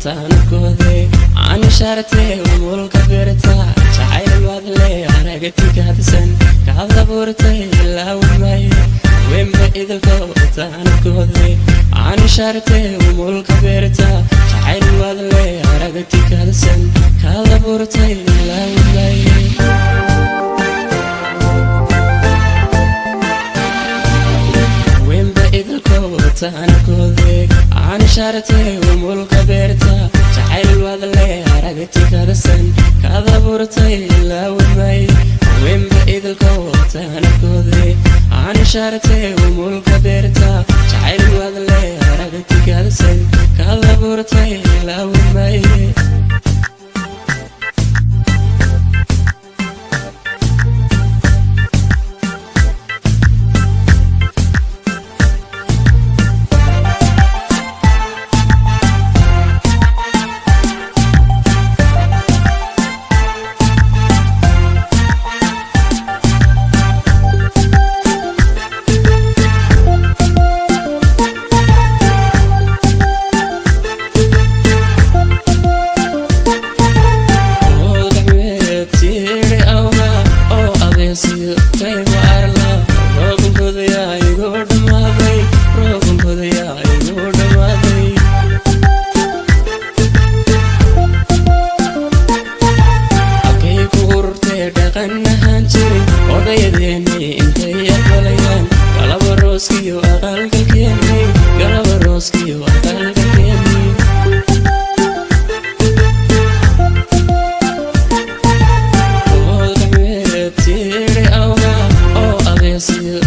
Taankoode aan ishaartee umulka beerta jacayl waadle aragti kaadsan kaad abuurtay ilaawmay wemba idilko. Taankoode aan ishaartee umulka beerta jacayl waadle aragti kaadsan kaad abuurtay ilaawmay. Wemba idilko taankoode aan ishaartee umulka beerta jacayl waadle aragti kaadsan kaad abuurtay ilaawmay wemba idilko. Taankoode aan ishaartee umulka beerta jacayl waadle aragti kaadsan kaad abuurtay ilaawmay. Odayadeeni intay aqbalayaan galaba rooskiyo aqalgalkeeni, galaba rooskiyo aqalgalkeeni. Tiri awga oo abeesiyo